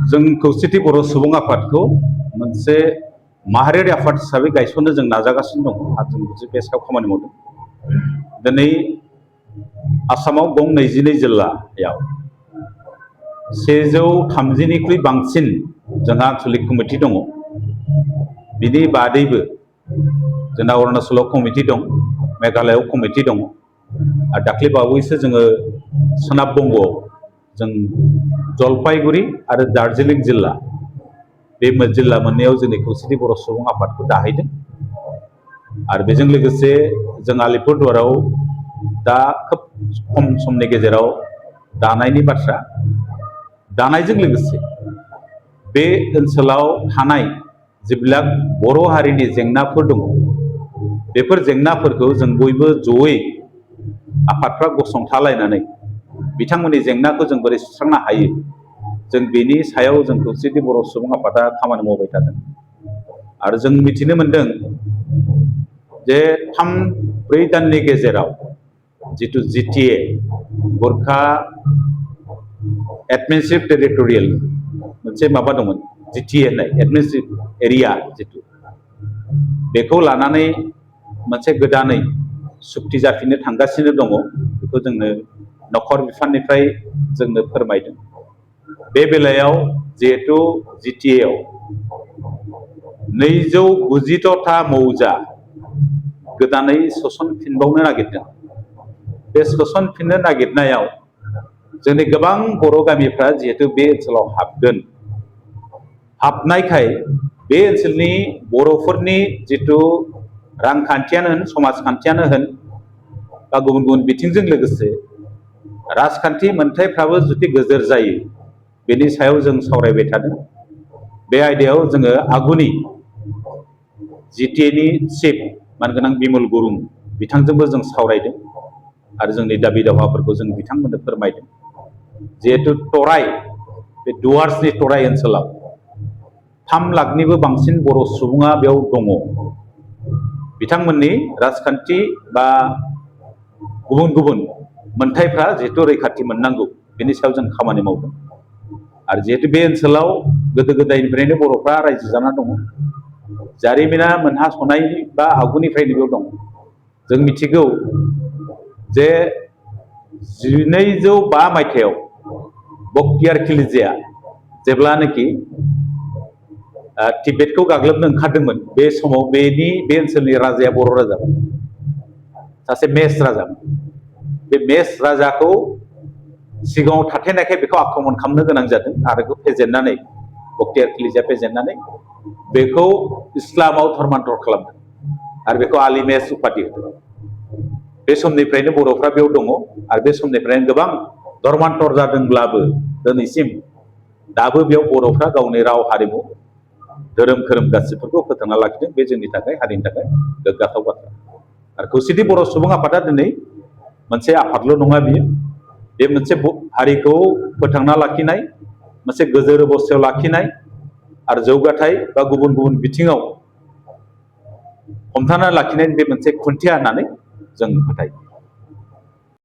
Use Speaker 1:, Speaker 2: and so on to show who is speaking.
Speaker 1: जों खौसेथि बर' सुबुं आफादखौ मोनसे माहारियारि आफाद हिसाबै गायसननो जों नाजागासिनो दं आरो जों बे सायाव खामानि मावदों। दिनै आसामाव गं 22 जिल्लायाव 130निख्रुइ बांसिन जोंहा आन्सलिक कमिटि दङ। बिनि बादैबो जोंना अरुणाचलाव कमिटि दं, मेघालयआव कमिटि दङ आरो दाख्लै बावैसो जोङो सोनाब बंगआव जों जलपाइगुरि आरो दार्जिलिं जिल्ला बे जिल्ला मोननैयाव जोंनि खौसेथि बर' सुबुं आफादखौ दाहैदों। आरो बेजों लोगोसे जों आलिपुरदुवाराव दा खोब खम समनि गेजेराव दानायनि बाथ्रा। दानायजों लोगोसे बे ओनसोलाव थानाय जेब्ला बर' हारिनि जेंनाफोर दङ, बेफोर जेंनाफोरखौ जों बयबो जयै आफादफ्रा गसंथालायनानै बिथांमोननि जेंनाखौ जों बोरै सुस्रांनो हायो, जों बेनि सायाव जों खौसेथि बर' सुबुं आफादा खामानि मावबाय थादों। आरो जों मिथिनो मोनदों जे 3-4 दाननि गेजेराव जिथु जिटिए गोरखा एडमिनिस्ट्रेटिभ टेरिटरियेल मोनसे माबा दंमोन, जिटिए होननाय एडमिनिस्ट्रेटिभ एरिया जिथु, बेखौ लानानै मोनसे गोदानै सुक्ति जाफिननो थांगासिनो दङ। बेखौ जोंनो नखर बिफाननिफ्राय जोंनो फोरमायदों। बे बेलायाव जिहेतु जिटिएआव 290टा मौजा गोदानै सोसनफिनबावनो नागिरदों। बे सोसनफिननो नागिरनायाव जोंनि गोबां बर' गामिफ्रा जिहेतु बे ओनसोलाव हाबगोन, हाबनायखाय बे ओनसोलनि बर'फोरनि जिथु रांखान्थियानो होन, समाजखान्थियानो होन बा गुबुन गुबुन बिथिंजों लोगोसे राजखान्थि मोनथायफ्राबो जुदि गोजोर जायो, बेनि सायाव जों सावरायबाय थादों। बे आयदायाव जोङो आगुनि जिटिएनि चिफ मानगोनां बिमल गुरुं बिथांजोंबो जों सावरायदों आरो जोंनि दाबि दावाफोरखौ जों बिथांमोननो फोरमायदों। जिहेतु टराय, बे डुवार्सनि टराय ओनसोलाव 3 लाखनिबो बांसिन बर' सुबुङा बेयाव दङ। बिथांमोननि राजखान्थि बा गुबुन गुबुन मोनथायफ्रा जिहेतु रैखाथि मोननांगौ, बेनि सायाव जों खामानि मावदों। आरो जिहेतु बे ओनसोलाव गोदो गोदायनिफ्रायनो बर'फ्रा रायजो जाना दङ, जारिमिना मोनहासनाय बा आगुनिफ्रायनो बेयाव दं। जों मिथिगौ जे 1205 मायथाइयाव बक्तियार खिलजिया जेब्लानाखि तिब्बेतखौ गाग्लोबनो ओंखारदोंमोन, बे समाव बे ओनसोलनि राजाया बर' राजामोन, सासे मेस राजामोन। बे मेस राजाखौ सिगाङाव थाथेनायखाय बेखौ आक्रमण खालामनो गोनां जादों आरो बेखौ फेजेननानै, बक्तियार खिलजिया फेजेननानै बेखौ इस्लामाव धर्मान्तर खालामदों आरो बेखौ आली मेस उपाधि होदों। बे समनिफ्रायनो बर'फ्रा बेयाव दङ आरो बे समनिफ्रायनो गोबां धर्मान्तर जादोंब्लाबो दिनैसिम दाबो बेयाव बर'फ्रा गावनि राव, हारिमु, धोरोम खोरोम गासिफोरखौ फोथांना लाखिदों। बे जोंनि थाखाय, हारिनि थाखाय गोग्गाथाव बाथ्रा। आरो खौसेथि बर' सुबुं आफादा दिनै मोनसे आफादल' नङा, बे मोनसे हारिखौ फोथांना लाखिनाय, मोनसे गोजोर अबस्थायाव लाखिनाय आरो जौगाथाय बा गुबुन गुबुन बिथिङाव हमथाना लाखिनायनि बे मोनसे खुन्थिया होननानै जों फोथायो।